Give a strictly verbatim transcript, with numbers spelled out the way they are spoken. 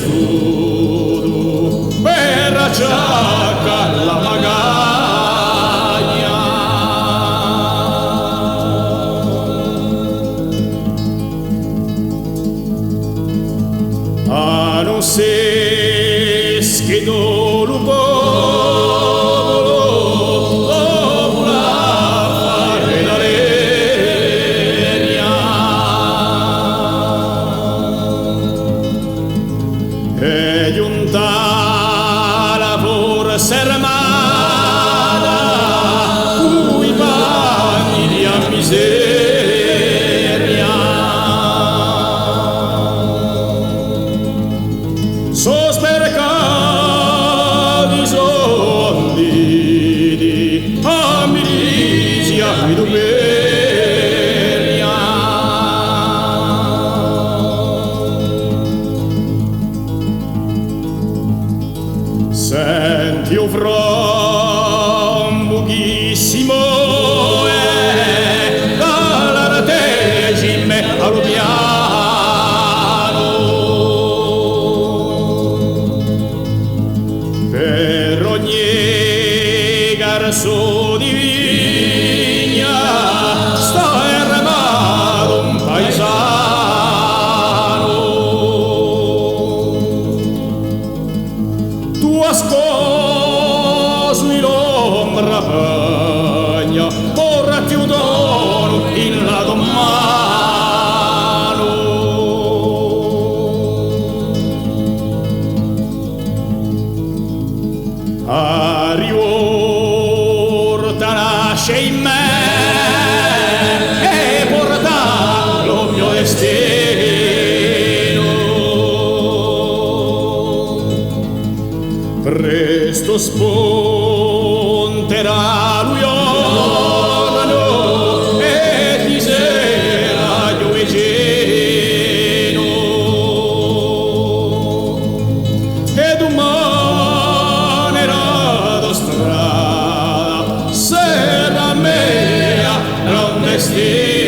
Tuttu per acciaccà la magagna. Ah, ùn sè chì dolu populu, populu fà da legna. Hè ghjunta la forza armata cù i panni di a miseria. Sò sbarcati, sò andati a milizia di Dumeria. Senti, o frambuchissimo, eh, da l'Artesime à Lubianu. Per ogni carso di vigna stà armatu un paisanu. Tù ascosu in l'ombra pagna, portati u donu in la to manu. A rivolta nasce in mè è porta lu mio destinu. Prestu spunterà lu ghjornu è ti serà più vicinu. È dumane la to strada sarà mea, clandestina.